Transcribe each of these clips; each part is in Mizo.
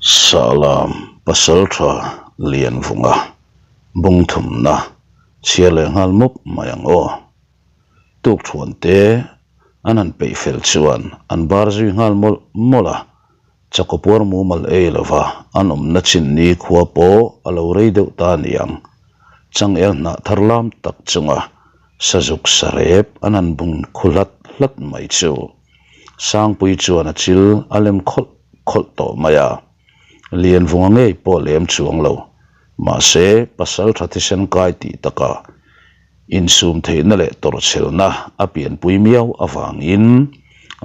Sahlam Pasaltha Lianvunga bungthumna chhiar leh nghal mawp mai ang aw. Tukthuan te an han peih fel chuan an bar zui nghal mawlh mawlh a, chakawpuar mumal ei lova an awmna chin ni khua pawh a lo rei deuh ta niang. Changel hnah thar lam tak chunga sazuk sarep an han bung khu hlat hlat mai chu. Sangpui chuan a chil a lem khawlh khawlh tawh mai a, Lianvunga ngei pawh lem chuang lo. Mahse, pasal tha thisen kai tih takah insum theihna leh tawrhchhelna a pianpui miau avangin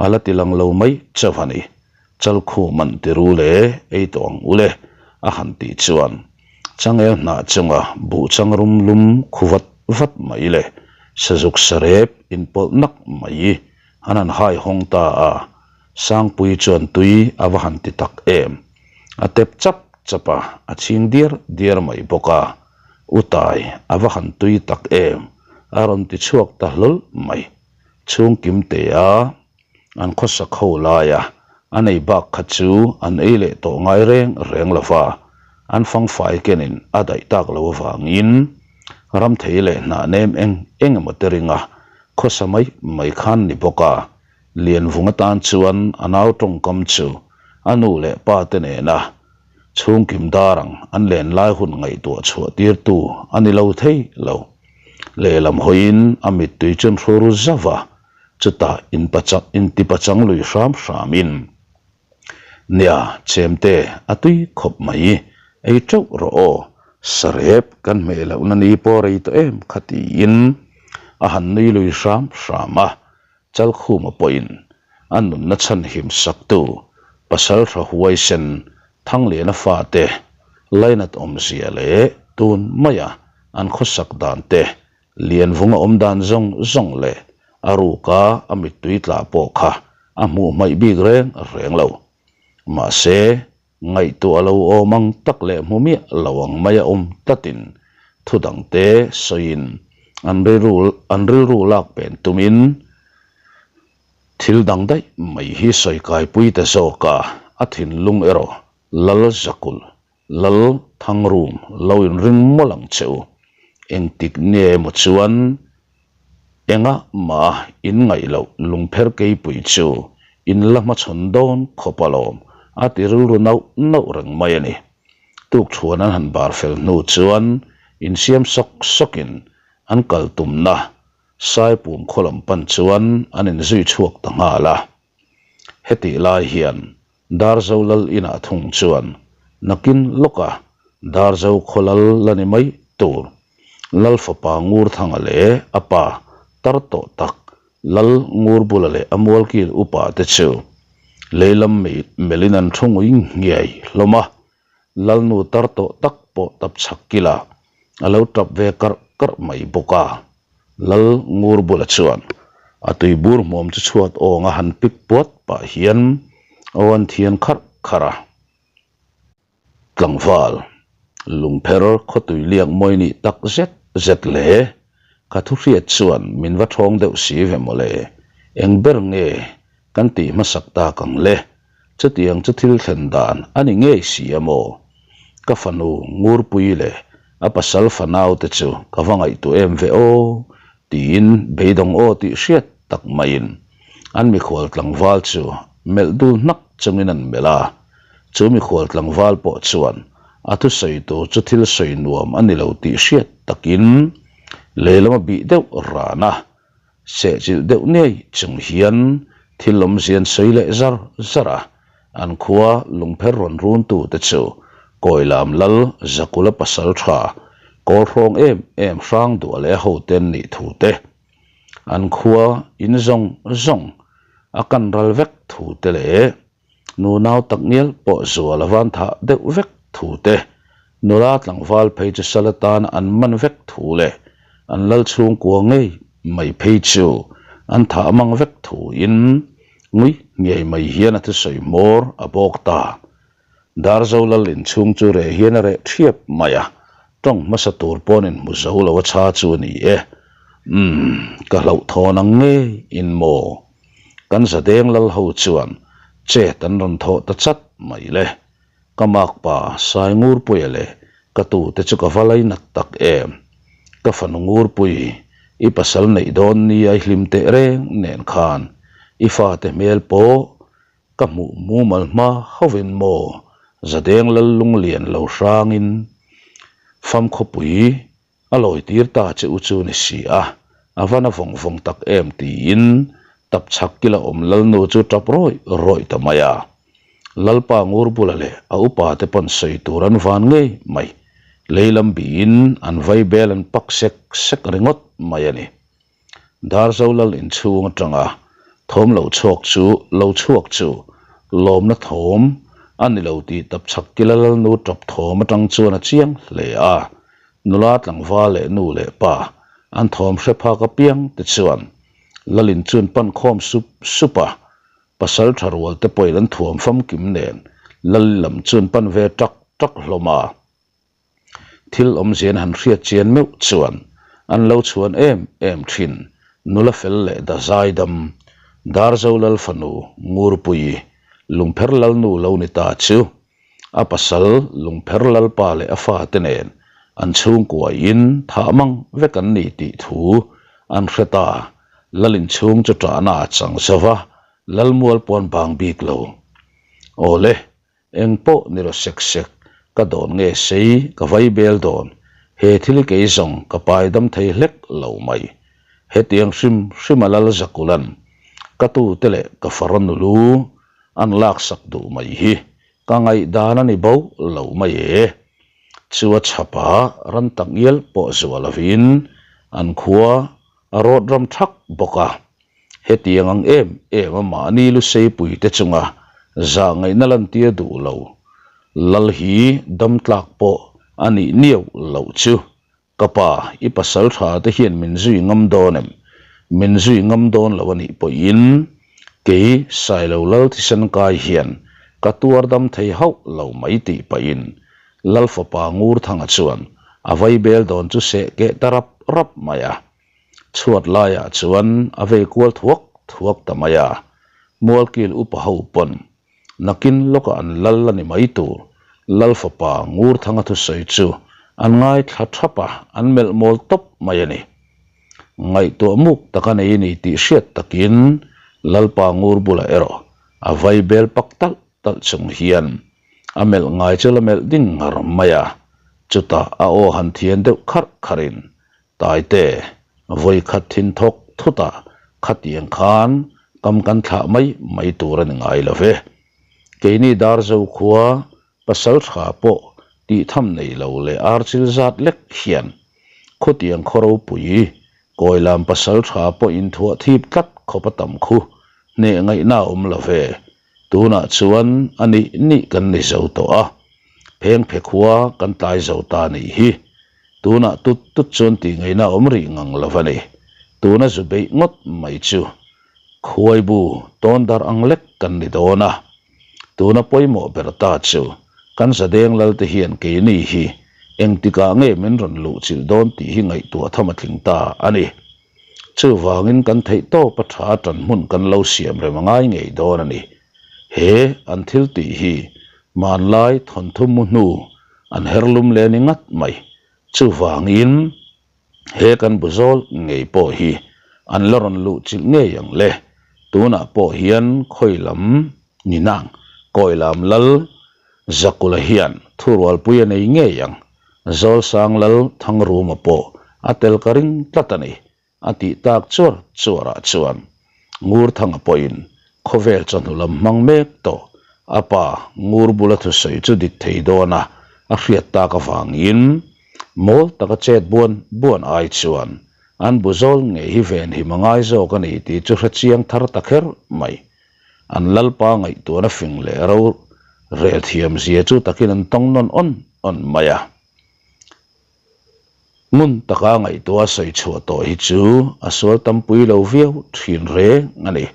a la ti lang lo mai chauh a ni. Chalkhum an ti ru le, ei tawh ang u le, a han tih chuan changel hnah chunga buh chang rum lum khu vat vat mai le, sazuk sarep inpawlh nak mai An han hai hawng ta a, Sangpui chuan tui a va han ti tak em. A tep chap chap a, a chhing diar diar mai bawk a. U Tai, a va han tui tak em, a rawn ti chhuak ta hlawl mai. Chhung kim te a, an khawsak ho lai a, a nei bak kha chu an ei leh tawh ngai reng reng lo va, an fangfai kenin a daih tak lo avangin ramthei leh hnah nem eng eng emaw te ringa Khawsa mai mai khan ni bawk a, Lianvung atan chuan a nau tawngkam chu a nu leh pa te nena chhungkim dar ang an len lai hun ngaihtuah chhuah tirtu a ni lo thei lo. Lehlam hawiin a mittui chuan hru ru zauh a, chutah intipachang lui hram hramin, Nia, chemte a tui khawp mai, ei teuh rawh aw, sarep kan hmeh lohna ni pawh rei tawh em kha tiin a han nui lui hram hram a, Chalkhuma pawhin a nunna chhanhim saktu Pasaltha Huaisen Thangliana fate lainat awmzia leh tun maia an khawsak dan te Lianvunga awm dan zawng zawng leh a ruka a mittui tla pawh kha a hmuh hmaih bik reng reng lo. Mahse, ngaihtuah lo awm ang tak leh hmu miah lo ang mai a awm tlatin thu dangte sawiin an rilru an rilru lak pen tumin thil dang daih mai hi sawi kaipui ta zawk a, a thinlung erawh lal zakul Lal Thangrum lo inring mawlh ang che u. Engtik nge emaw chuan enga mah in ngaih loh lungpher keipui chu in la hmachhawn dawn khawp alawm a ti rilru nauh nauh reng mai a ni. Tukṭhuan an han bar fel hnu chuan insiam sawk sawkin an kal tumna Saipum khaw lam pan chuan an inzui chhuak ta nghal a. Hetih lai hian Darzo lal inah thung chuan nakin lawka Darzo khaw lal la ni mai tur Lal fapa Ngurthanga leh a pa tar tawh tak Lal Ngurbula leh a mualkil upa te chu leilam melhin an thu ngui nghiai hlawm a, Lalnu tar tawh tak pawh tap chhak kila a lo tap ve karh karh mai bawk a. Lal ngur bulah chuan a tuibur hmuam chu chhuat awng a han pik puat pah hian aw an thian kharh kharh a. Tlangval, lungpher khawtui liak mawi nih tak zet zet le, ka thu hriat chuan min va thawng deuh si ve mawle, eng ber nge kan tih hmasak tak ang le? Chutiang chu thil thlen dan a ni ngei si a maw? Ka fanu Ngurpui leh a pasal fanau te chu ka va ngaihtuah em ve aw tiin beidawng aw tih hriat tak maiin an mikhual tlangval chu melh dul hnak chungin an melh a. Chu mikhual tlangval pawh chuan a thusawi tur chu thil sawi nuam a ni lo tih hriat takin lehlam a bih deuh ran a. Sehchilh deuh ngei chung hian thil awmzian sawi leh zar zar a, an khua lungpher rawn runtu te chu Kawilam lal Zakula pasal tha kawl hrawng em em hrang duah leh ho te an nih thu te, an khua in zawng zawng a kan ral vek thu te leh Nunau tak ngial pawh zual a van thah deuh vek thu te, nula tlangval phei chu sal atana an man vek thu leh an lal chhungkua ngei mai phei chu an thah mang vek thu in ngui ngei mai hian a thusawi hmawr a bawk ta. Darzo lal inchhung chu reh hian a reh thiap mai a, tawng hmasa tur pawn in hmu zo lo a chha chu a ni e. Umm, ka hlauhthawn ang ngei in maw? Kan zadeng lal ho chuan chet an rawn thawh ta chat mai le. Ka makpa Saingurpuia leh ka tute chu ka va lainat tak em. Ka fanu Ngurpui, i pasal neih dawn nia i hlim teh reng nen khan i fate hmel pawh ka hmuh mumal hma hovin maw Zadeng Lal Lunglian lo hrangin famkhawpui A lawi tir ta che u chu ni si a, a va na vawng vawng tak em tiin tap chhak kila awm Lalnu chu tap rawih rawih ta mai a. Lalpa ngur bula leh a upa te pawn sawi tur an van ngei mai. Lei lam bihin an vai bel an pak sek sek ringawt mai a ni. Darzo lal inchhung atanga thawm lo chhuak chu lo chhuak chu lawmna thawm a ni lo tih tapchhak kila lalnu tap thawm atang chuan a chiang hle a. Nula tlangval leh nu leh pa an thawm hre phak apiang te chuan lal in chuan pan khawm sup sup a, pasal tha rual te pawhin an thuam famkim nen lal lam chuan pan ve tak tak hlawm a. Thil awmzian han hriat chian meuh chuan an lo chhuan em em thin, nula fel leh da zaidam, Darzo lal fanu Ngurpui, Lungpher lalnu lo ni ta chu a pasal Lungpher lalpa leh a fate nen an chhungkuain thah mang vek an ni tih thu an hre ta, lal inchhung chu ṭahna a chang zo va, Lalmual pawn bang bik lo. Awle, Eng pawh ni rawh sek sek, ka dawn nge sei, ka vai bel dawn, he thil kei zawng ka pai dam thei hlek lo mai. Hetiang hrim hrim a lal Zakulan ka tute leh ka farawn lu an laksak duh mai hi ka ngaihdan a ni bo lo mai e. Chu a chhapa ran tak ngial pawh zuah lovin an khua a rawt ram thak bawk a. Hetiang ang em em a mahni Luseipui te chunga zah ngaihna lantir duh lo lal hi dam tlak pawh a nih niau loh chu. Ka pa, i pasal tha te hian min zui ngam dawn em? Min zui ngam dawn lo a nih pawhin kei Sailo lal thisen kai hian ka tuar dam thei hauh lo mai tih pahin Lal fapa Ngurthanga chuan a vaibel dawn chu seh keh ta rap rap mai a. Chhuat laiah chuan a vei kual thuak thuak ta mai a, Mualkil upa ho pawn nakin lawkah an lal a ni mai tur Lal fapa Ngurthanga thusawi chu an ngaithla thap a, an melh mawl tawp mai a ni. Ngaihtuah muk tak a nei a ni tih hriat takin Lalpa Ngur bulah erawh a vai bel pak talh talh chung hian a melh ngai chu la melh ding ngar mai a, chutah a aw han thian deuh kharh kharhin Taite, vawi khat thin thawk thutah khatiang khan kam kan thlah mai mai tur a ni ngai lo ve. Keini Darzo khua pasal tha pawh tih tham nei lo leh archil zat lek hian khutiang khaw ropui kawilam pasal tha pawh inthuah thip tlat khawp a tam khu hneh ngaihna a awm lo ve. Tunah chuan a nih nih kan ni zo tawh a, phengphe khua kan tlai zo ta nih hi. Tunah tut tut chuan tih ngaihna awm rih ngang lo a ni. Tuna zu beih ngawt mai chu khuaibu tawn dar ang lek kan ni dawn a. Tuna pawimawh ber ta chu kan zadeng lalte hian keini hi engtikah nge min rawn luhchilh dawn tih hi ngaihtuah tham a tling ta a ni. Chuvangin kan theih tawp a tha tan hmun kan lo siam rem a ngai ngei dawn a ni. He an thil tih hi hmanlai thawnthu mu hnu an her lum leh ni ngat mai. Chuvangin he kan bu zawl ngei pawh hi an la rawn luh chilh ngei ang le. Tunah pawh hian khawi lam ni nang kawi lam lal Zakula hian thurualpui a nei ngei ang. Zawlsang lal Thangruma pawh a tel ka ring tlat a ni, a tih tak chuar chuarah chuan Ngurthanga pawhin khawvel chawhnu lam hmang mek tawh a pa Ngur bula thusawi chu dik thei dawn a a hriat tak avangin mawl taka chet buan buan ai chuan an bu zawl ngei hi venhim a ngai zawk a ni tih chu hre chiang thar ta kher mai. An lalpa ngaihtuahna fing leh ro rel thiam zia chu takin an tawng nawn awn awn mai a. Ngun taka ngaihtuah a sawi chhuah tawh hi chu a sual tampui lo viau thin reng a ni.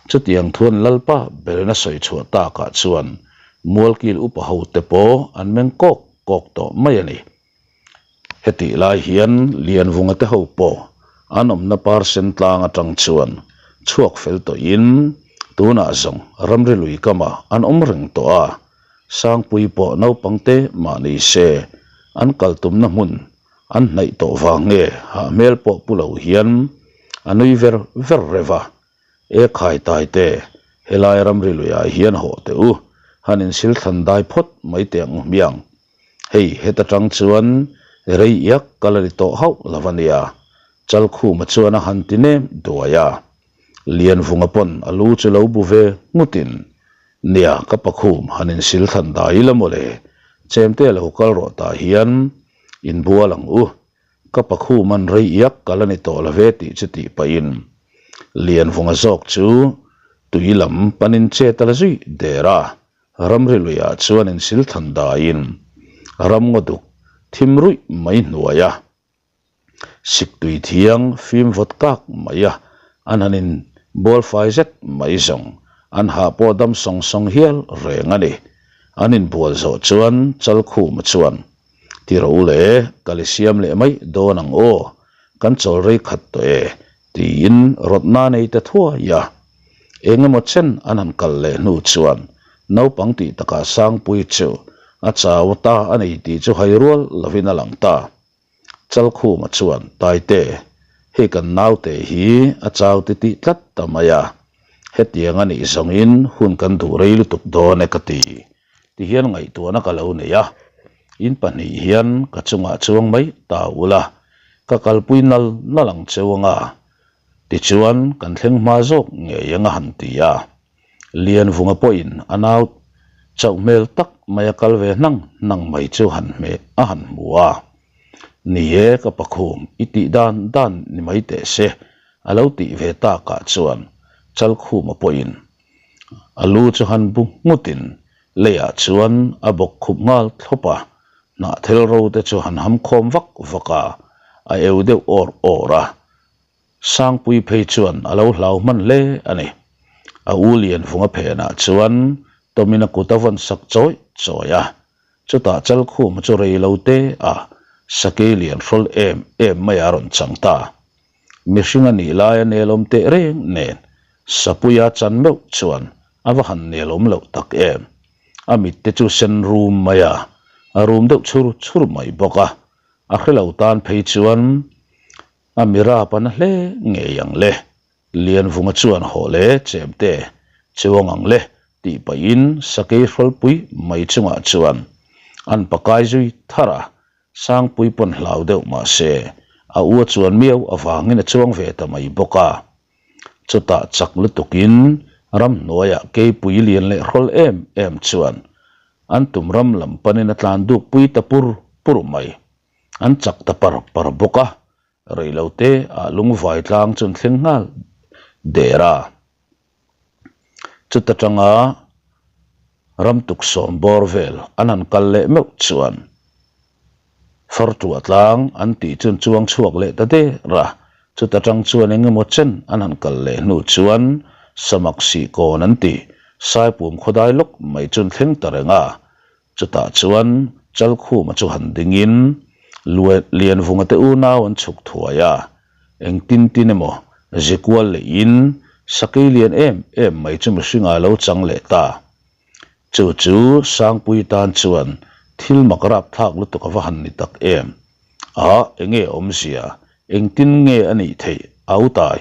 Chutiang thu an lalpa berin a sawi chhuah takah chuan Mualkil upa hote pawh an meng kawk kawk tawh mai a ni. Hetih lai hian Lianvunga te ho pawh an awmna parsen tlang atang chuan chhuak fel tawhin tunah zawng ramri lui kamah an awm reng tawh a. Sangpui pawh naupang te mah ni se, an kal tumna hmun an hnaih tawh vang nge hah hmel pawh pu lo hian a nui ver ver reuh a. E khai tai te, helai ramri luiah hian hawh teh u, han insil thlan dai phawt mai teh ang hmiang. Hei heta tang chuan rei iak kal a ni tawh hauh lo a nia, Chalkhuma chuan a han ti nem duai a. Lianvunga pawn a lu chu lo bu ve nghutin, Nia, ka pakhum han insil thlan dai ila mawle, chemte lo kal rawh tah hian inbual ang u, Ka pakhum an rei iak kal a ni tawh lo ve tih chu tih pahin Lianvunga zawk chu tui lam panin chet a la zui der a, ramri luiah chuan insil than daiin ramngaw duk thim ruih mai hnuai a, siktui thiang fim vawt kak mai a, an han in bual fai zet mai zawng an hah pawh dam sawng sawng hial reng a ni. An inbual zawh chuan Chalkhuma chuan Ti rawh u le, kal i siam leh mai dawn ang aw, kan chawl rei khat tawh e, tiin rawtna nei ta thuai a. Eng emaw chen an han kal leh hnu chuan naupang tih takah Sangpui chu a chau ta a ni tih chu hai rual lovin a lang ta. Chalkhuma chuan, Taite, hei kan naute hi a chau ti tih tlat ta mai a, hetiang a nih zawngin hun kan duh rei lutuk dawn e ka ti. Ti hian ngaihtuahna ka lo nei a, in pahnih hian ka chungah chuang mai ta ula, ka kalpui nal nal ang cheu anga, tichuan kan thleng hma zawk ngei anga han ti a. Lianvunga pawhin a nau chauh hmel tak mai a kal ve hnang hnang mai chu han hmeh a han hmu a. Ni e ka pakhum i tih dan dan ni mai teh se a lo tih ve takah chuan Chalkhuma pawhin A lu chu han bu nghutin leiah chuan a bawk khup nghal thlawp a, hnahthel ro te chu han ham khawm vak vak a, a eu deuh awr awr a. Sangpui phei chuan a lo hlau hman hle a ni. A u Lianvunga phenah chuan Tawmina kut a vawn sak chawi chawi a, chutah Chalkhuma chu rei lo te a sakei lian hrawl em em mai a rawn chang ta. Mihring a nih laia nelawm teh reng nen Sapuia chan meuh chuan a va han nelawm loh tak em. A mit te chu sen rum mai a, a rum deuh chhur chhur mai bawk a, a hrelo tan phei chuan a mirap a na hle ngei ang le. Lianvunga chuan haw le chemte chuang ang le tih pahin sakei hrawlpui mai chungah chuan an pakai zui thar a, Sangpui pawn hlau deuh mah se, a u a chuan miau avangin a chuang ve ta mai bawk a. Chutah chak lutukin ramhnuaiah keipui lian leh hrawl em em chuan an tum ram lam panin a tlan dukpui ta pur pur mai. An chak ta par par bawk a, reilote ah lungvai tlang chu an thleng nghal der a. Chuta tanga ram tuksawm bawr vel an han kal leh meuh chuan Fartuah tlang an tih chu an chuang chhuak leh ta der a, chuta tang chuan eng emaw chen an han kal leh hnu chuan Samak Sihkawn an tih Saipum khawdai lawk mai chu an thleng ta reng a, Chutah chuan Chalkhuma chu han dingin Lianvunga te unau an chhuk thuai a, engtin tin emaw zikual lehin sakei lian em em mai chu mihringah a lo chang leh ta. Chu chu Sangpui tan chuan thil mak rapthlak lutuk a va han ni tak em. Ah, enge awmzia, engtin nge a nih theih Autai?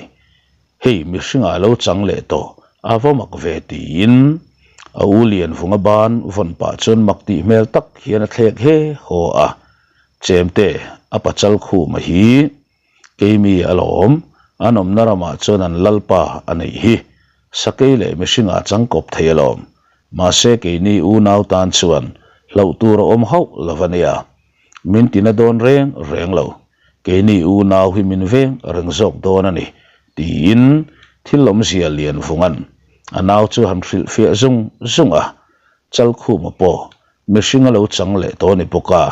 Hei mihringah a lo chang leh tawh, a va mak ve tiin a u Lianvunga ban vawn pah chuan mak tih hmel tak hian a thlek he haw a, Chemte, a pachal khuma hi keimi alawm, an awmna ramah chuan an lalpa a neih hi, sakei leh mihringah chang kawp thei alawm, mahse keini unau tan chuan hlauh tur a awm hauh lo a nia. Min tina dawn reng reng lo, keini unau hi min veng reng zawk dawn a ni, tiin thil awmzia lian vunga'n a nau chu han hrilh fiah zung zung a. Chalkhuma pawh mihring a lo chang leh tawh a ni bawk a,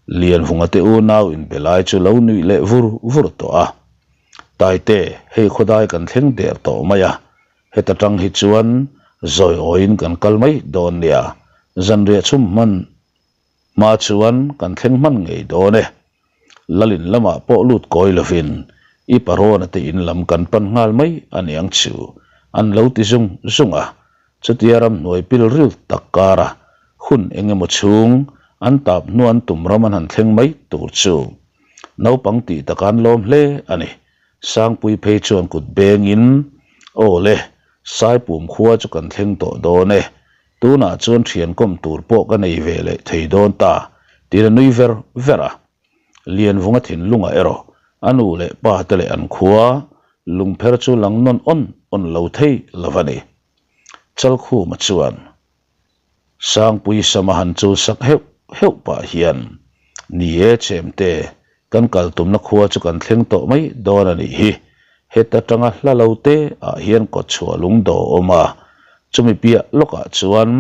Lianvunga te unau inbe lai chu lo nuih leh vur vur tawh a. Taite, hei khawdai kan thleng der tawh mai a, heta tang hi chuan zawi awiin kan kal mai dawn nia, zanriah chhum hman Hma chuan kan thleng hman ngei dawn e. Lalin lamah pawh lut kawi lovin i parawn te in lam kan pan nghal mai a niang chu an lo ti zung zung a. Chutia ramhnuai pil ril tak kara. Hun eng emaw chhung an tap hnu an tum ram an han thleng mai tur chu naupang tih taka an lawm hle a ni. Sangpui phei chuan kut bengin, Aw le, Saipum khua chu kan thleng tawh dawn e, tunah chuan thian kawm tur pawh ka nei ve leh thei dawn ta, tiin a nui ver ver a. Lianvunga thinlungah erawh a nu leh pa te leh an khua lungpher chu lang nawn awn awn lo thei lo a ni. Chalkhuma chuan Sangpui sama han chul sak heuh heuh pah hian, Ni e chemte, kan kal tumna khua chu kan thleng tawh mai dawn a nih hi. Heta tanga hla lo te ah hian kawtchhuah lungdaw a awm a, chumi piah lawkah chuan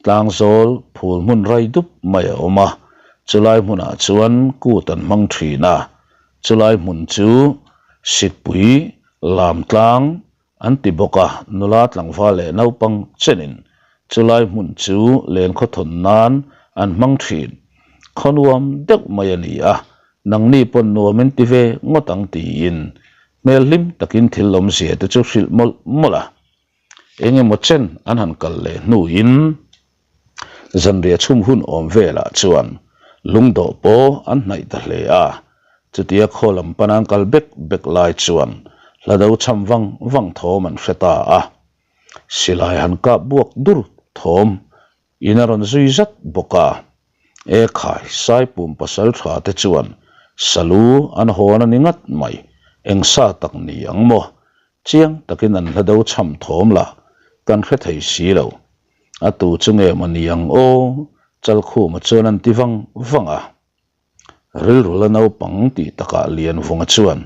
Tlangzawl phul hmun rai dup mai a awm a, chulai hmunah chuan kut an hmang thin a, chulai hmun chu Sikpui Lamtlang an ti bawk a, nula tlangval leh naupang chenin chulai hmun chu lenkhawthawn nan an hmang thin. Khaw nuam deuh mai a ni a, nangni pawn nuam in ti ve ngawt ang tiin hmel hlim takin thil awmzia te chu hrilh mawlh mawlh a. Eng emaw chen an han kal leh hnuin zanriah chhum hun awm velah chuan lungdawh pawh an hnaih ta hle a, chutia khaw lam pana an kal bek bek lai chuan hla do cham vang vang thawm an hre ta a, silai han kap buak dur thawm In a rawn zui zat bawk a. E khai, Saipum pasal tha te chuan Salu an hawn a ni ngat mai, eng sa tak ni ang maw? Chiang takin an hla do chham thawm la, kan hre thei si lo. A tu chu nge maw ni ang aw? Chalkhuma chuan an ti vang vang a. Rilru la naupang tih takah Lianvunga chuan,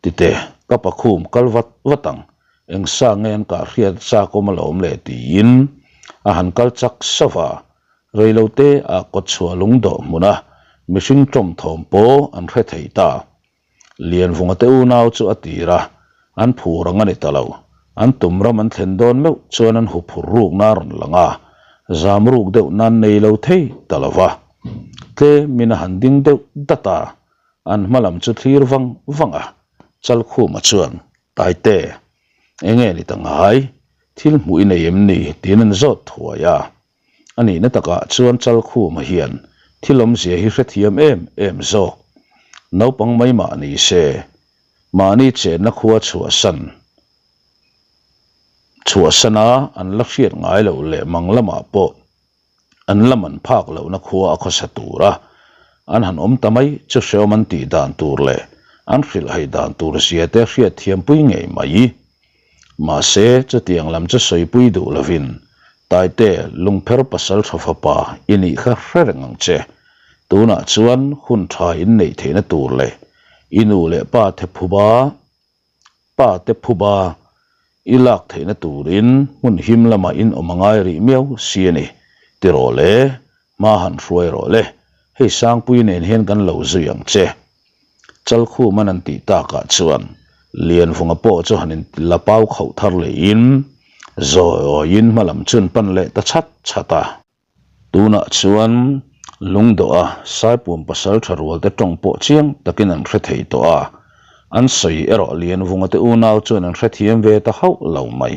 Tite, ka pakhum kal vat vat ang, eng sa nge an kah hriat chak awm alawm le tiin a han kal chak sauh a, reilote ah kawtchhuah lungdawh hmuna mihring tawm thawm pawh an hre thei ta. Lianvunga te unau chu a tir a, an phur ang a ni ta lo. An tum ram an thlen dawn meuh chuan an huphur rukna a rawn lang a, zam ruk deuh nan nei lo thei ta lo va. Tlemin a han ding deuh dat a, an hma lam chu thlir vang vang a, Chalkhuma chuan, Taite, enge ni ta ngai? Thil hmuh i nei em ni? tiin an zawt thuai a. A nihna takah chuan Chalkhuma hian thil awmzia hi hrethiam em em zawk. Naupang mai mah ni se, mahni chenna khua chhuahsan chhuahsana an la hriat ngai loh leh mang lamah pawh an la man phak lohna khua a khawsa tura an han awm ta mai chu hreawm an tih dan tur leh an hrilhhai dan tur zia te hriatthiampui ngei mai. Mahse, chutiang lam chu sawipui duh lovin, Taite, lungpher pasal tha fapa i nih kha hre reng ang che. Tunah chuan hun tha in neih theihna tur leh i nu leh pa the phuba, pa te phuba i lak theihna turin hmun him lamah in awm a ngai rih miau si a ni. Ti rawh le, hma han hruai rawh le, hei Sangpui nen hian kan lo zui ang che. Chalkhuman an tih takah chuan Lianvunga pawh chu han in la pau khauh thar lehin zawiawiin hma lam chu an pan leh ta chhat chhat a. Tunah chuan lungdawha Saipuam pasal tha rual te tawng pawh chiang takin an hre thei tawh a, an sawi erawh Lianvunga te unau chuan an hrethiam ve ta hauh lo mai.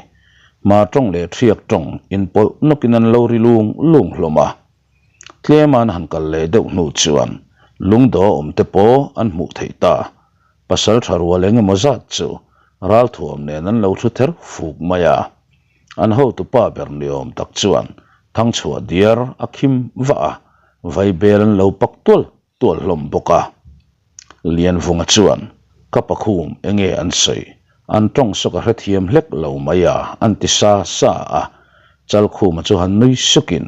Hma tawng leh thiak tawng inpawlh nawkin an lo ri lung lung hlawm a. Tlem an han kal leh deuh hnu chuan lungdaw awm te pawh an hmuh theih ta. Pasal tha rual eng emaw zat chu ralthuam nen an lo thu ther fuk mai a. An hotu pa ber ni awm tak chuan thangchhuah diar a khim vah a, vaibel an lo pak tual tual hlawm bawk a. Lianvunga chuan, Ka pakhum enge an sawi? An tawng saw ka hrethiam hlek lo mai a, an ti sa sa a. Chalkhuma chu han nui sukin,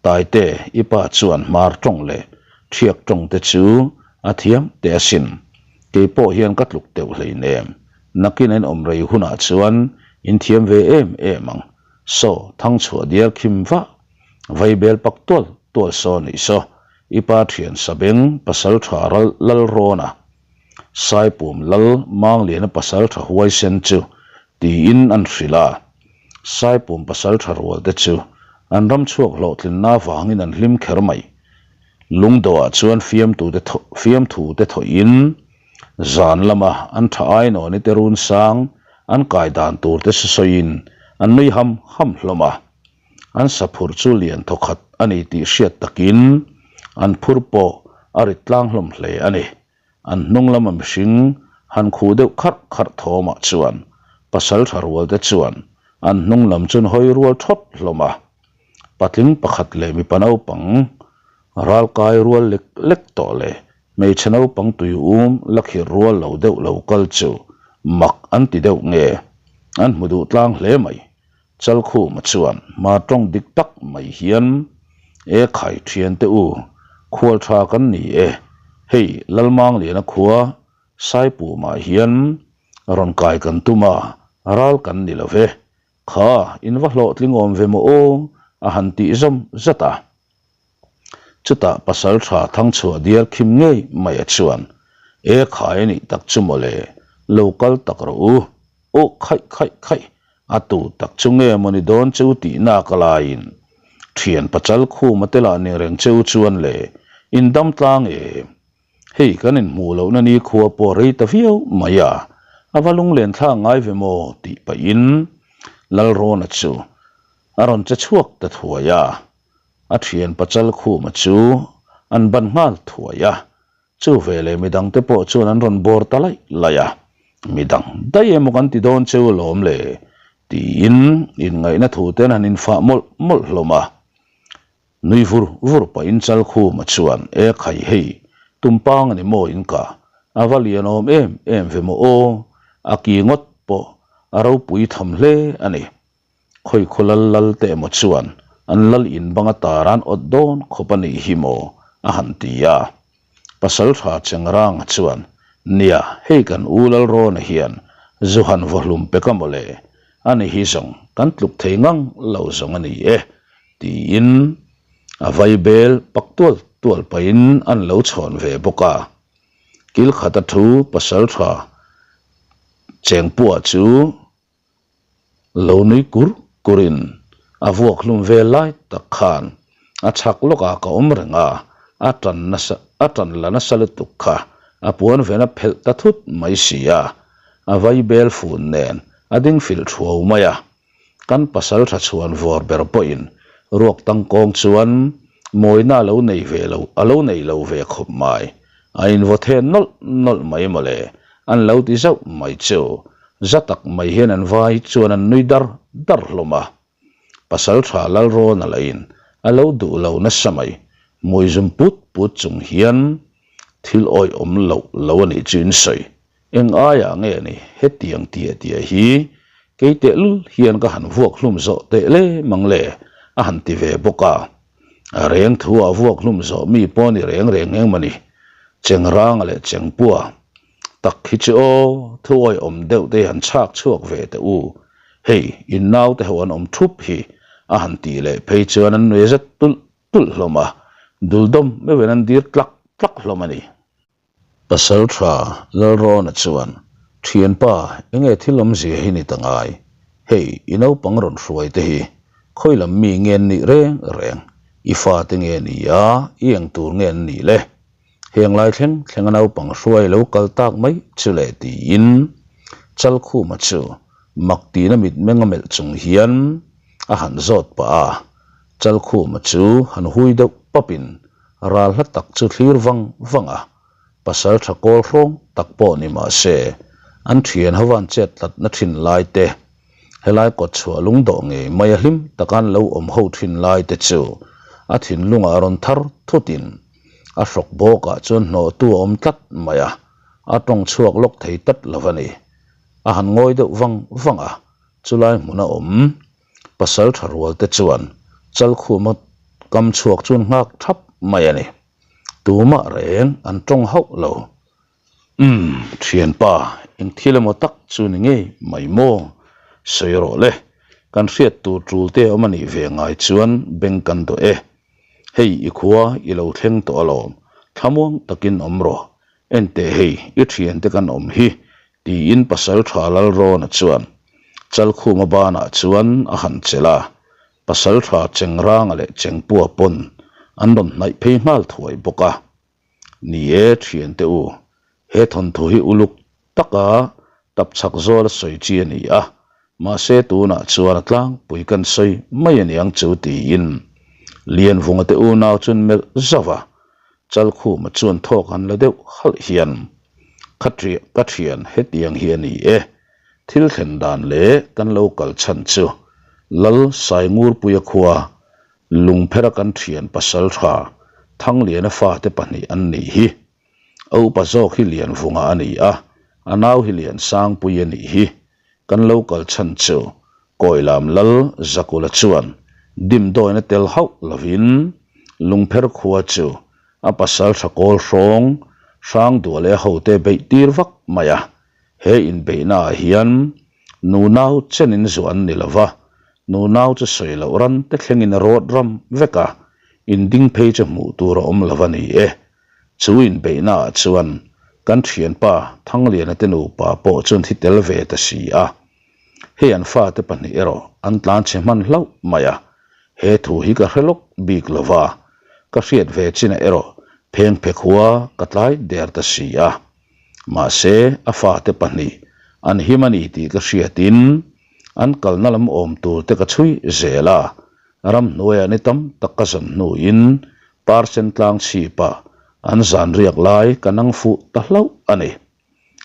Taite, i pa chuan hmar tawng leh thiak tawng te chu a thiam teh asin. Kei pawh hian ka tluk teuh hleinem. Nakin an awm rei hunah chuan in thiam ve em em ang. Saw, thangchhuah diar khim vah, vaibel pak tual tual saw nih saw. I pa thian Sabeng pasal tha ral Lalrawna, Saipum Lal Mangliana pasal tha huaisen chu tiin an hrilh a. Saipum pasal tha rual te chu an ram chhuak hlawhtlinna avangin an hlim kher mai. Lungdawhah chuan fiamtute fiamthu te thawhin zan lama an tha ainawni te run sang an kai dan tur te sawiin an nui ham ham hlawm a. An saphur chu lian thawkhat a ni tih hriat takin an phur pawh a rit tlang hlawm hle a ni. An hnung lama mihring han khuh deuh kharh kharh thawmah chuan pasal tha rual te chuan an hnung lam chu an hawi rual thawt hlawm a. Patling pakhat leh mipa naupang ral kai rual lek lek tawh leh hmeichhe naupang tui um la khirh rual lo deuh lo kal chu mak an ti deuh nge an hmu duh tlang hle mai. Chalkhuma chuan hma tawng dik tak mai hian, E khai thian te u, khual tha kan ni e, hei Lalmangliana khua Saipumah hian rawn kai kan tum a, ral kan ni lo ve. Kha, in va hlawhtling awm ve maw aw, a han tih zawm zat a. Chutah pasal tha thangchhuah diar khim ngei mai a chuan, E khai a nih tak chu maw le, lo kal tak rawh u. Aw khaih khaih khaih, a tu tak chu nge maw ni dawn cheu tih nak a laiin thian pachal khuma te lah ni reng cheu chuan le, in dam tlang em? Hei kan inhmuh lohna ni khua pawh rei ta viau mai a, a va lunglen thlak ngai ve maw tih pahin Lalrawna chu a rawn che chhuak ta thuai a, a thian pachal khuma chu an ban nghal thuai a. Chu veleh midangte pawh chuan an rawn bawr ta laih laih a, Midang daih emaw kan ti dawn cheu alawm le? tiin inngaihna thute an han infah mawlh mawlh hlawm a. Nui vur vur pahin Chalkhuma chuan, E khai hei, tumpang a ni maw in ka? A va lian awm em em ve maw aw? A ki ngawt pawh a ropui tham hle a ni. Khawi khaw lal lal te emaw chuan an lal in bang a tar an awt dawn khawp a nih hi maw? a han ti a. Pasaltha Chengranga chuan, Nia, hei kan u Lalrawna hian zu han vaw hlum pek a maw le? Ani hi zawng kan tluk thei ngang lo zawng a ni e, tiin a vaibel pak tual tual pahin an lo chhawn ve bawk a. Kil khata thu Pasaltha Chengpua chu Lo nui kur kurin a vuak hlum vel lai tak khan a chhak lawkah ka awm reng a, a tan nasa a tan la nasa lutuk kha a puan ven a phelh ta thut mai si a, a vai bel fun nen a ding filh thuau mai a. Kan pasal tha chhuan vawr ber pawhin ruak tangkawng chuan mawina a lo nei ve lo a lo nei lo ve khawp mai. A invaw then nawlh nawlh mai mawle, an lo ti zauh mai chu. Za tak mai hian an vai chuan an nui dar dar hlawm a. Pasal tha Lalrawna lahin a lo duh lo nasa mai, hmui zum put put chung hian thil awihawm loh lo a nih chu in sawi. Eng aiah nge ni hetiang tia tia hi kei tehlul hian ka han vuak hlum zawh teh le mang le a han ti ve bawk a. A reng thu ah vuak hlum zawh mi pawh ni reng reng eng mawni Chengranga leh Chengpua tak hi chu aw thu awihawm deuh te hi han chhak chhuak ve teh u hei in naute ho an awm thup hi a han tih leh phei chuan an nui zet tulh tulh hlawm a, duldawm meuhin an dir tlak tlak hlawm a ni. Pasal tha Lalrawna chuan, Thianpa, enge thil awmzia hi ni ta ngai? Hei, i naupang rawn hruai te hi khawi lam mi nge an nih reng reng? I fate nge ni a, i eng tur nge an nih le? Heng lai thleng thleng a naupang hruai lo kal tak mai chu le tiin Chalkhuma chu mak tina mitmeng a melh chung hian a han zawt pah a. Chalkhuma chu han hui deuh papin ral hla tak chu thlir vang vang a, pasal tha kawl hrawng tak pawh ni mah se, an thian ho van chet tlatna thin lai te, helai kawt chhuah lung dawh ngei mai a hlim taka an lo awm ho thin lai te chu a thinlungah rawn thar thutin a hrawk bawkah chuan hnawhtu a awm tlat mai a, a tawng chhuak lawk thei tlat lo a ni. A han ngawi deuh vang vang a, chulai hmun a awm. Pasal tha rual te chuan Chalkhuma kam chhuak chuan nghak thap mai a ni. Tumah reng an tawng hauh lo. Umm, thianpa, eng thil emaw tak chu ni ngei mai maw? Sawi rawh le, kan hriat tur tul te awm a nih ve ngai chuan beng kan dawh e. Hei i khua i lo thleng tawh alawm, thlamuang takin awm rawh. Enteh hei, i thiante kan awm hi Tiin pasal tha Lalrawna chuan Chalkhuma banah chuan a han chelh a, pasal tha Chengranga leh Chengpua pawn an rawn hnaih phei nghal thuai bawk a. Ni e thiante u, he thawnthu hi uluk taka tapchhak zawla sawi chi a ni a. Mahse tunah chuan a tlangpui kan sawi mai a niang chu tiin Lianvunga te unau chuan melh zauh a, Chalkhuma chuan thawk han la deuh halh hian, Ka ṭiah ka ṭhian hetiang hi a ni e, thil thlen dan leh kan lo kal chhan chu Lal Saingurpuia khua Lungphera kan ṭhian pasal ṭha Thangliana fate pahnih an nih hi. A upa zawk hi Lianvunga a ni a, a nau hi Liansangpui a nih hi. Kan lo kal chhan chu Kawilam Lal Zakula chuan dimdawina tel hauh lovin Lungpher khua chu a pasal tha kawl hrawng Hrangdua leh a hote beih tir vak mai a. He inbeihnaah hian nunau chenin zuah an ni lo va, nunau chu sawi loh ran te thlengin a rawt ram vek a, inding phei chu hmuh tur a awm lo a ni e. Chu inbeihnaah chuan kan thianpa Thangliana te nupa pawh chuan thi tel ve ta si a. Hei an fate pahnih erawh an tlan chhe hman hlauh mai a, he thu hi ka hre lawk bik lo va, ka hriat ve chinah erawh pheng phe khua ka tlai der ta si a. Mahse, a fate pahnih an him a ni tih ka hriatin an kalna lam awm tur te ka chhui zel a, Ramhnuaiah ni tam tak ka zan hnuin Parsen tlang chhipah an zan riak lai ka nang fuh ta hlauh a ni.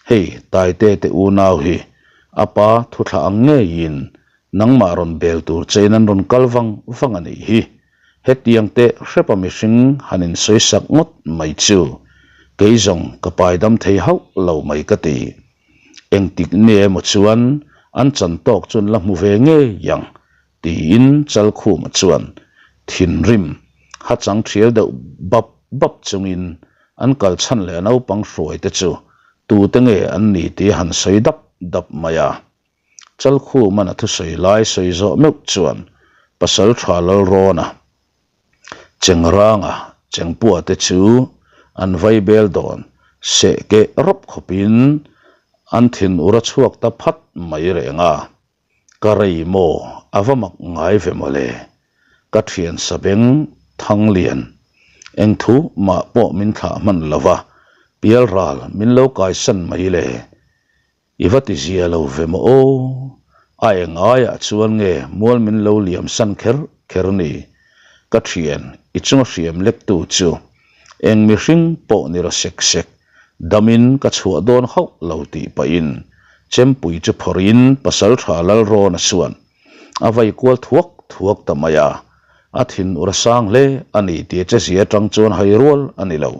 Hei Taite te unau hi a pa thuthla ang ngeiin nangmah rawn bel tur chein an rawn kal vang vang a nih hi. Hetiang teh hrepa mihring han insawisak ngawt mai chu kei zawng ka paidam thei hauh lo mai ka ti. Engtik nge emaw chuan an chan tawk chu an la hmu ve ngei ang Tiin Chalkhuma chuan thinrim ha chang thial deuh bap bap chungin an kal chhan leh a naupang hruai te chu tute nge an ni tih a han sawi dap dap mai a. Chalkhuma'n a thusawi lai sawi zawh meuh chuan Pasal tha Lalrawna, Chengranga, Chengpua te chu an vai bel dawn seh keh rawp khawpin an thinur a chhuak ta phat mai reng a. Ka rei maw a va mak ngai ve mawle, ka thian sabeng Thanglian eng thu mah pawh min thlah hman lo va, pialral min lo kaisan mai le, i va ti zia lo ve maw aw, a eng aiah chuan nge mual min lo liam san kher kher ni, ka thian i chunga hriam lektu chu eng mihring pawh ni ra sek sek Damin ka chhuah dawn hauh lo tih pahin Chempui chu phawrhin Pasaltha Lalrawna chuan a vai kual thuak thuak ta mai a, a thin ur a sang hle a ni tih che zia atang chuan hai rual a ni lo,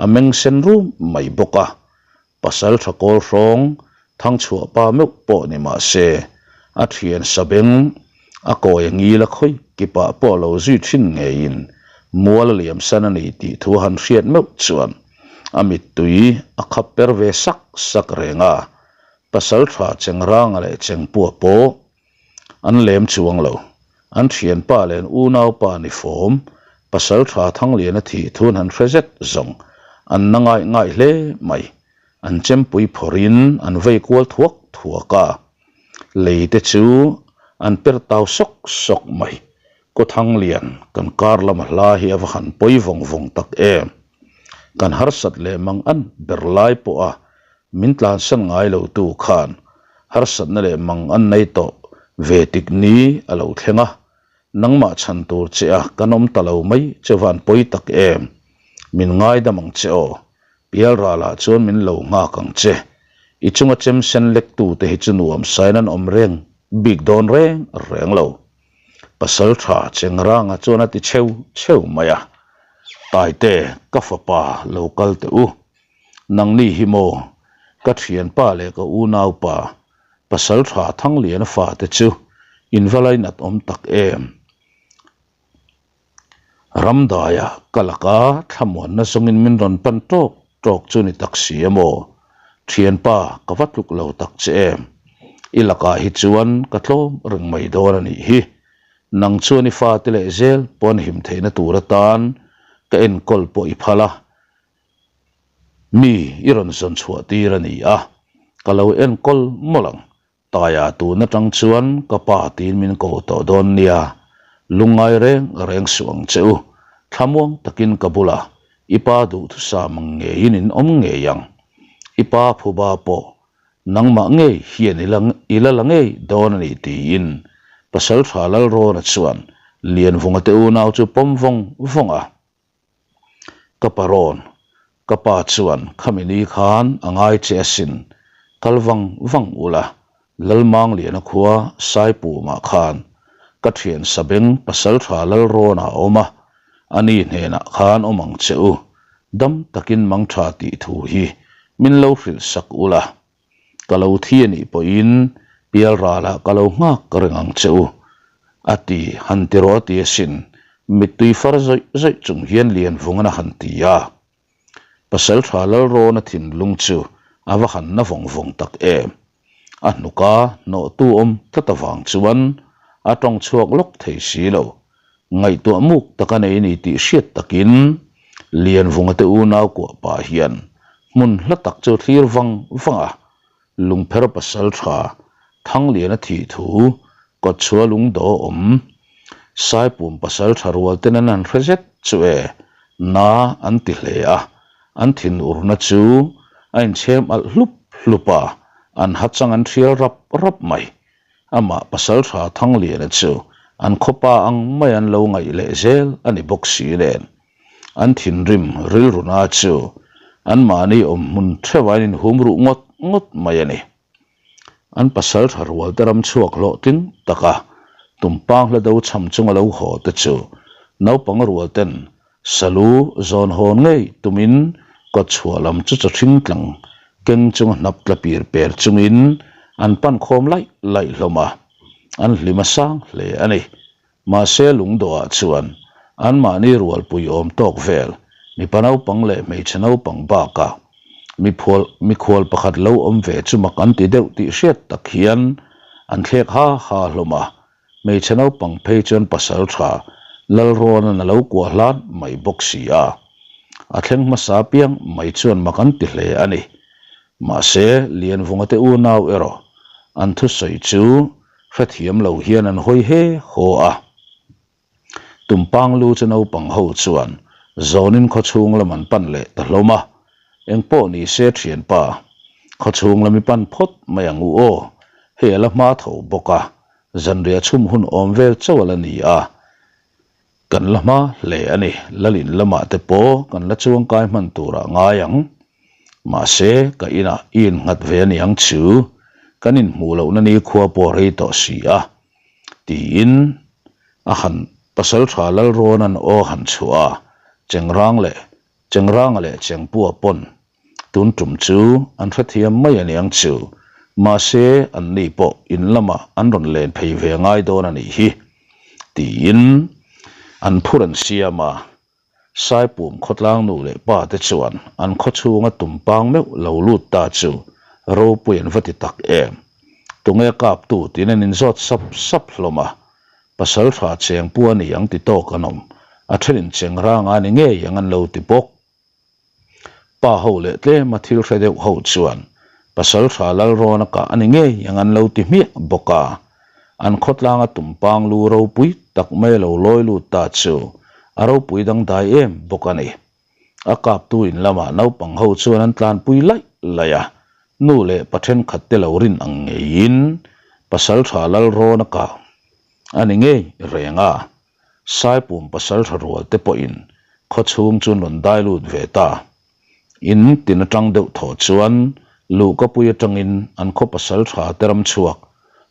a meng sen rum mai bawk a. Pasaltha kawl hrawng Thangchhuah pa meuh pawh ni mah se, a thian sabeng a kawi a ngil a khawi kipah pawh lo zui thin ngeiin mual a liam san a ni tih thu a han hriat meuh chuan a mittui a khap per ve sak sak reng a, Pasaltha Chengranga leh Chengpua pawh An lem chuang lo. An thianpa leh an unaupa ni fawm, Pasaltha Thangliana thih thun han hre zet zawng an na ngaih ngaih hle mai. An chempui phawrhin an vei kual thuak thuak a, lei te chu an per tau sawk sawk mai. Kaw Thanglian, kan kar lama hla hi a va han pawi vawng vawng tak em. Kan harsat leh mang an ber lai pawha Min tlansan ngai lo tu khan harsatna leh mang an nei tawh ve tik ni a lo thleng a, nangmah chhan tur che a kan awm ta lo mai che van pawi tak em? Min ngaidam ang che aw, Pialralah chuan min lo nghak ang che. I chunga chem sen lek tu te hi chu nuam sain an awm reng bik dawn reng reng lo. Pasal tha Chengranga chuan a ti cheu cheu mai a, Taite, ka fapa lo kal teh u. Nangni hi maw? Ka thianpa leh ka unaupa, pasal tha Thangliana fate chu in va lainat awm tak em? Ramdaia ka laka thlamuanna zawngin min rawn pan tawk tawk chu ni tak si a maw? Thianpa, ka va tluk lo tak che em? I lakah hi chuan ka tlawm reng mai dawn a nih hi. Nang chuan i fate leh zel pawn him theihna tur atan ka enkawl pawh i phal a. Mi i rawn zawn chhuah tir a ni a, ka lo enkawl mawlh ang. Taia tun atang chuan ka pa tiin min ko tawh dawn nia, lungngai reng reng suh ang che u. Thlamuang takin ka bula i pa duhthusam ang ngeiin in awm ngei ang. I pa phuba pawh nangmah ngei hian i la i la la ngei dawn a ni tiin Pasalṭha Lalrawna chuan Lianvunga te unau chu pawm vawng vawng a. Ka pa rawn, ka pa chuan khami ni khan a ngai che asin, kal vang vang ula, Lalmangliana khua Saipumah khan ka thian Sabeng Pasalṭha Lalrawna a awm a, ani hnenah khan awm ang che u, dam takin mangṭha tih thu hi min lo hrilh sak ula. Ka lo thi a nih pawhin pialralah ka lo nghak reng ang che u, a ti, han ti rawh a ti asin, mittui far zawih zawih chung hian Lianvungan a han ti a. Pasalṭha Lalrawna thinlung chu a va han na vawng vawng tak em. A hnuka hnawhtu awm tlat avang chuan a tawng chhuak lawk thei si lo. Ngaihtuah muk tak a nei ni tih hriat takin Lianvunga te unau kuah pah hian hmun hla tak chu thlir vang vang a, Lungpher pasal tha Thangliana thih thu kawtchhuah lungdaw awm Saipum pasal tha rual ten an han hre zet chu e na an ti hle a, an thinurna chu a inchhem alh hlup hlup a, an hachang an thial rap rap mai. Amah Pasalṭha Thangliana chu an khawpa ang mai an lo ngaih leh zel a ni bawk si nen. An thinrim rilruna chu anmahni awm hmun theuh an inhum ruh ngawt ngawt mai a ni. An Pasalṭha rualte ram chhuak hlawhtling taka tumpang hla do cham chunga lo haw te chu naupang rualten Salu zawn hawn ngei tumin kawtchhuah lam chu chawhring tlang keng chunga hnap tla pir per chungin an pan khawm laih laih hlawm a, an hlim a sang hle a ni. Mahse lungdawhah chuan anmahni rualpui awm tawk vel mipa naupang leh hmeichhe naupang bakah mikhual mikhual pakhat lo awm ve chu mak an ti deuh tih hriat tak hian an thlek ha ha hlawm a, Hmeichhe naupang phei chuan pasal tha Lalrawna'n a lo kuah hlan mai bawk si a. A thleng hmasa piang mai chuan mak an ti hle a ni. Mahse, Lianvunga te unau erawh an thusawi chu hrethiam lo hian an hawi he haw a. Tumpang lu chu naupang ho chuan zawnin khawchhung lam an pan leh ta hlawm a. Engpawh ni se thianpa, khawchhung lam i pan phawt mai ang u aw, hei a la hma tho bawk a, Zanriah chhum hun awm vel chauh a la ni a, kan la hma hle a ni. Lalin lamah te pawh kan la chuangkai hman turah ngai ang. Mahse, ka inah i innghat ve a ni ang chu, kan inhmuh lohna ni khua pawh rei tawh si a, tiin a han Pasalṭha Lalrawna'n aw han chhuah a, Chengrang leh Chengranga leh Chengpua pawn tun tum chu an hrethiam mai a niang chu, mahse anni pawh in lamah an rawn len phei ve ngai dawn a nih hi, tiin an phur an siam a. Saipum khawtlang nu leh pa te chuan an khawchhunga tumpang meuh lo lut ta chu ropui an va ti tak em. Tunge kaptu tiin an inzawt sap sap hlawm a. Pasal tha cheng pu a ni ang ti tawk an awm. A thenin cheng rang a ni ngei ang an lo ti bawk. Pa ho leh tlema thil hre deuh ho chuan pasal tha Lalrawna kah a ni ngei ang an lo ti hmiah bawk a. An khawtlanga tumpang lu ropui tak mai a lo lawi lut ta chu a ropui dangdai em bawk a ni. A kaptu in lamah naupang ho chuan an tlanpui laih laih a, nu leh pa thenkhat te lo rin ang ngeiin pasal tha Lalrawna kah a ni ngei reng a, Saipum pasal tha rual te pawhin khawchhung chu an rawn dai lut ve ta. In tin atang deuh thaw chuan luhkapui atangin an khaw pasal tha te ram chhuak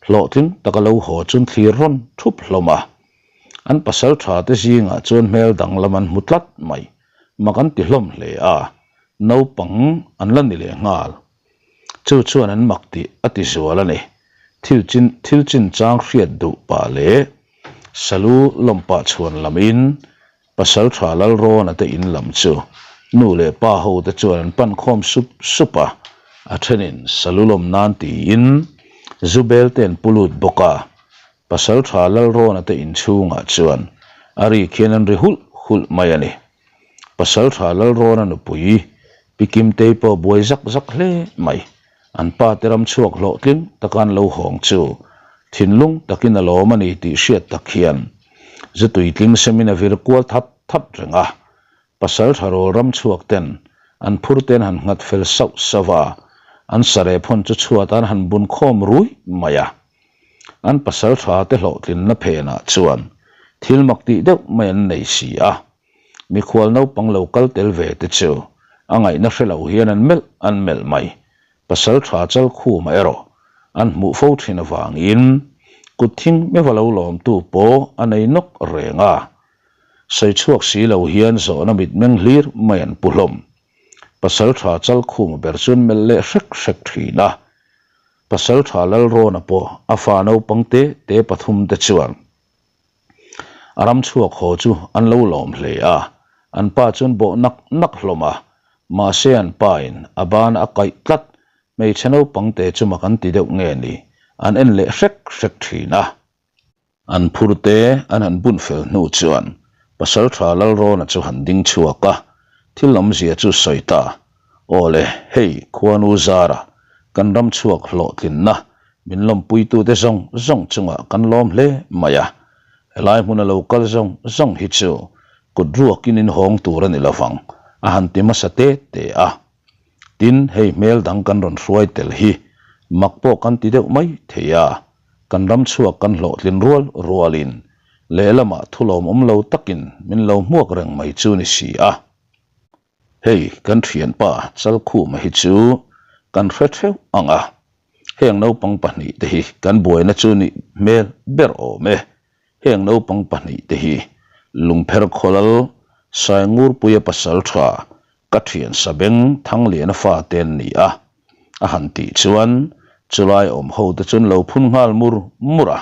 hlawhtling taka lo haw chun thlir rawn thup hlawm a. An pasal tha te zingah chuan hmel danglam an hmu tlat mai, mak an ti hlawm hle a, naupang an la ni leh nghal. Chu chuan an mak tih a ti zual a ni. Thil chin thil chinchang hriat duh pah leh salu lawm pah chhuan lamin pasal tha Lalrawna te in lam chu nu leh pa ho te chuan an pan khawm sup sup a, a thenin salu lawm nan tiin zu bel te an pu lut bawk a. Pasal tha Lalrawna te inchhungah chuan a rik hian an ri hulh hulh mai a ni. Pasal tha Lalrawna nupui Pi Kimtei pawh buai zak zak hle mai. An pa te ram chhuak hlawhtling taka an lo hawng chu thinlung takin a lawm a ni tih hriat tak hian zu tuitling semin a vir kual that that reng a. Pasal tha rawl ram chhuak ten an phur ten han nghat fel sauh sauh a. An sarep hawn chu chhuat an han bun khawm rui mai a. An pasaltha te hlawhtlinna phenah chuan thil mak tih deuh mai an nei si a. Mikhual naupang lo kal tel ve te chu a ngaihna hre lo hian an melh an melh mai. Pasaltha Chalkhuma erawh an hmuh fo thin avangin kut thing meuha lo lawmtu pawh a nei nawk reng a. Sawi chhuak si lo hian zawhna mitmeng hlir mai an pu hlawm. Pasaltha Chalkhuma ber chuan melh leh hrek hrek thin a. Pasaltha Lalrawna pawh a fa naupang te te pathum te chuan a ram chhuak haw chu an lo lawm hle a, an pa chuan bawh nak nak hlawm a, mahse an pa in a ban a kaih tlat, hmeichhe naupang te chu mak an ti deuh nge ni, an en leh hrek hrek thin a. An phur te an han bun fel hnu chuan Pasaltha Lalrawna chu han ding chhuak a, thil awmzia chu sawi ta, Aw le, hei khuanu zara kan ram chhuak hlawhtlinna min lawmpuitute zawng zawng chungah kan lawm hle mai a, helai hmuna lo kal zawng zawng hi chu kut ruakin in hawng tur a ni lovang a han ti hmasa te te a. Tin, hei hmel dang kan rawn hruai tel hi mak pawh kan ti deuh mai thei a. Kan ram chhuak kan hlawhtlin rual rualin lehlamah thulawm awm lo takin min lo hmuak reng mai chu ni si a. Hei kan thianpa Chalkhuma hi chu kan hre theuh ang a, heng naupang pahnihte hi kan buaina chu nih hmel ber awm e. Heng naupang pahnihte hi Lungpher Khawlal, Saingurpuia pasal tha, ka thian Sabeng Thangliana fate an ni a. A han tih chuan chulai awm ho te chuan lo phun nghal mur mur a.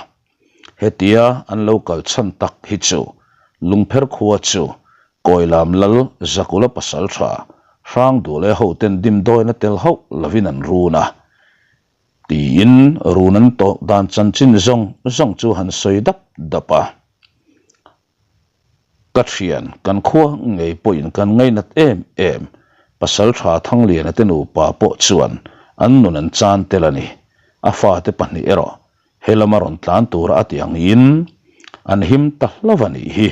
Hetia an lo kal chhan tak hi chu Lungpher khua chu Kawilam lal Zakula pasal tha Hrangdule ho ten dimdawina tel hauh lovin an run a. Tiin run an tawh dan chanchin zawng zawng chu han sawi dap dap a. Ka thian, kan khua ngei pawhin kan ngainat em em, Pasaltha Thangliana te nupa pawh chuan an nun an chan tel a ni. A fate pahnih erawh he lama rawn tlan tura a tih angin an him ta hlauh a nih hi.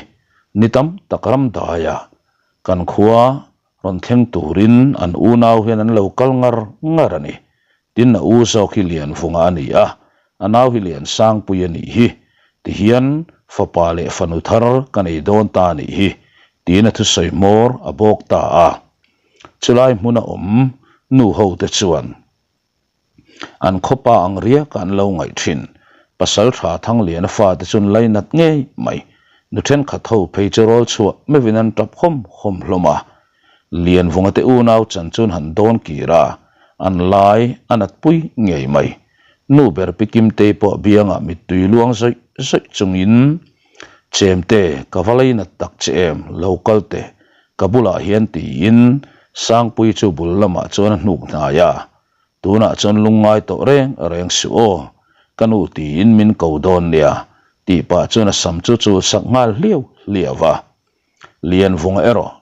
Ni tam tak ram daia kan khua Rawn thleng turin an unau hian an lo kal ngar ngar a ni. Tin, a u zawk hi Lianvunga a ni a, a nau hi Liansangpui a nih hi. Tihian fapa leh fanu thar ka nei dawn ta a nih hi, tiin a thusawi hmawr a bawk ta a. Chulai hmuna awm nu hote chuan. An khawpa ang riak a an lo ngaih thin. Pasaltha Thangliana fate chuan lainat ngei mai. Nu thenkhat ho phei chu rawl chhuah meuhin an tap hawm hawm hlawm a. Lianvunga te unau chan chuan han dawn kir a, an lai a natpui ngei mai. Nu ber pi Kimtei pawh biangah mittui luang zawih zawih chungin, Chemte, ka va lainat tak che em, lo kal teh, ka bulah hian tiin Sangpuii chu bul lamah chuan a hnuk hnai a, Tunah chuan lungngai tawh reng reng suh aw, ka nu tiin min ko dawn nia tih pah chuan a sam chu chul sak nghal hliau hliau a. Lianvunga erawh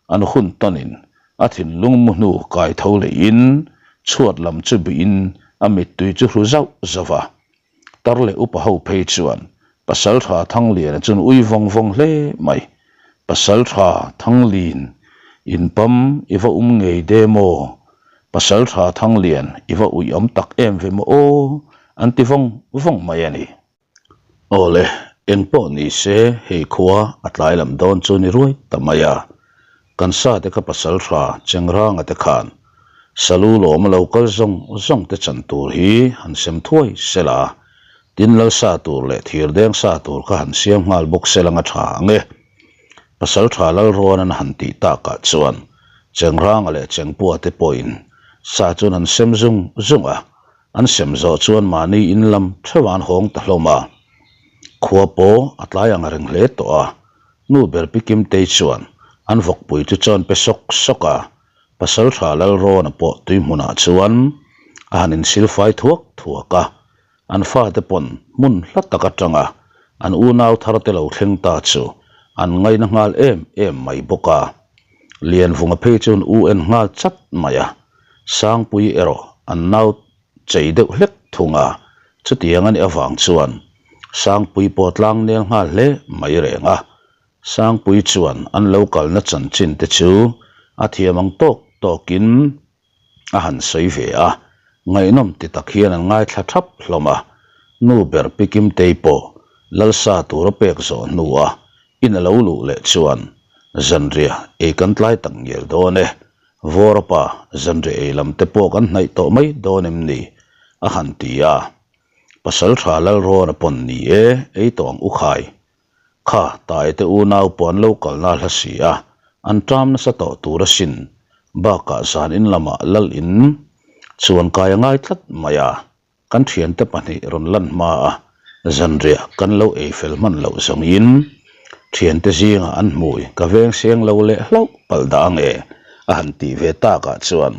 an hun tawnin a thinlung mu hnu kai tho leihin chhuat lam chu bihin a mittui chu hru zauh zauh a. Tar leh upa ho phei chuan Pasaltha Thangliana chuan ui vawng vawng hle mai. Pasaltha Thanglin in pam i va um ngei de maw? Pasaltha Thanglian i va ui awm tak em ve maw aw? an ti vawng vawng mai a ni. Awle, eng pawh ni se hei khua a tlai lam dawn chu ni ruai ta mai a. Kan sa te kha pasaltha Chengranga te khan Salu lawm a lo kal zawng zawng te chan tur hi han sem thuai sela, tin lal sa tur leh thirdeng sa tur kha han siam nghal bawk sela nga tha ang e. Pasaltha Lalrawn an han tih takah chuan Chengranga leh Chengpua te pawhin sa chuan an sem zung zung a, an sem zawh chuan mahni in lam theuh an hawng ta hlawm a. Khua pawh a tlai ang reng hle tawh a, nu ber pi Kimtei chuan an vawkpui chu chuan pe sawk sawk a, Pasaltha Lalrawna pawh tui hmunah chuan a han insilfai thuak thuak a, an fate pawn hmun hla tak atanga an unau thar te lo thleng ta chu an ngaina nghal em em mai bawk a. Lianvunga phei chuan u en nghal chat mai a, Sangpui erawh an nau chei deuh hlek thung a, chutiang a nih avang chuan Sangpui pawh tlang nel nghal hle mai reng a, Sangpui chuan an lo kalna chanchin te chu a thiam ang tawk tawkin a han sawi ve a. Ngaihnawm ti tak hian an ngaithla thap hlawm a, nu ber Pi Kimtei pawh Lalsa tur a pek zawh hnua in a lo luh leh chuan zanriah ei kan tlai tak ngial dawn e, Vawrapa zanriah ei lam te pawh kan hnaih tawh mai dawn em ni? a han ti a. Pasaltha Lalrawna pawn ni e, ei tawh ang u khai. Kha, Taite unau pawh an lo kalna hla si a, an ṭam nasa tawh tur asin. Bakah zan in lamah lal in chuan kai a ngai tlat mai a, kan ṭhiante pahnih rawn lan hma a, zanriah kan lo ei fel hman loh zawngin ṭhiante zingah an hmui ka veng seng lo leh hlauh palh dah ange a han tih ve takah chuan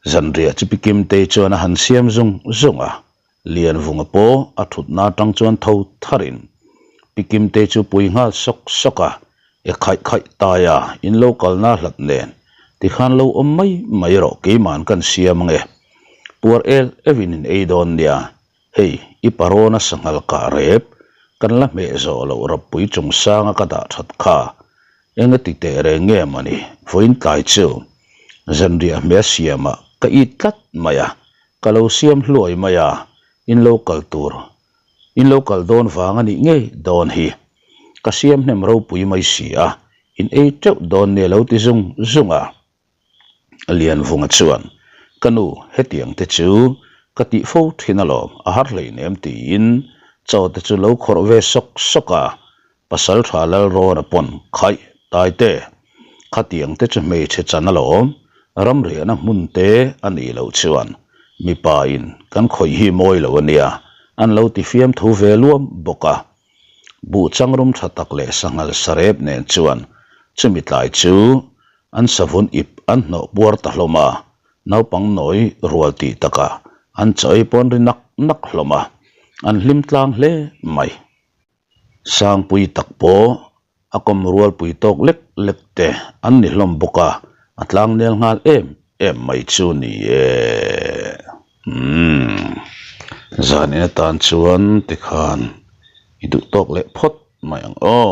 zanriah chu Pi Kimtei chuan a han siam zung zung a. Lianvunga pawh a thutna atang chuan tho tharin Pi Kimtei chu pui nghal sawk sawk a, E khaih khaih tai a, in lo kalna hlat nen tikhan lo awm mai mai rawh keiman kan siam ange. Puar el evin in ei dawn nia, hei i parawna sanghal kah rep kan la hmeh zawh loh rappui chungsanga ka dah that kha Enga ti teh reng nge mawni vawiin tlai chu zanriah hmeh a siamah ka it tlat mai a, ka lo siam hluai mai a, in lo kal tur, in lo kal dawn vang a nih ngei dawn hi. Ka siam hnem ropui mai si a, in ei teuh dawn nia lo ti zung zung a. Lianvunga chuan, Ka nu, hetiang te chu ka tih fo thin alawm, a har hleinem tiin chaw te chu lo khawrh ve sawk sawk a, Pasaltha Lalrawna pawn khaih Taite, khatiang te chu hmeichhe chan alawm, ramriahna hmun te a nih loh chuan mipa in kan khawih hi mawi lo ania, an lo ti fiam thu ve luam bawk a. Buh changrum tha tak leh sanghal sarep nen chuan chumi tlai chu An savun ip an hnawh puar ta hlawm a, naupang nawi rual tih takah an chaw ei pawn ri nak nak hlawm a, an hlim tlang hle mai. Sangpui tak pawh a kawm rualpui tawk lek lek te an ni hlawm bawk a, a tlang nel nghal em em mai chu ni e. Umm, zanin atan chuan tikhan i duh tawk leh phawt mai ang aw.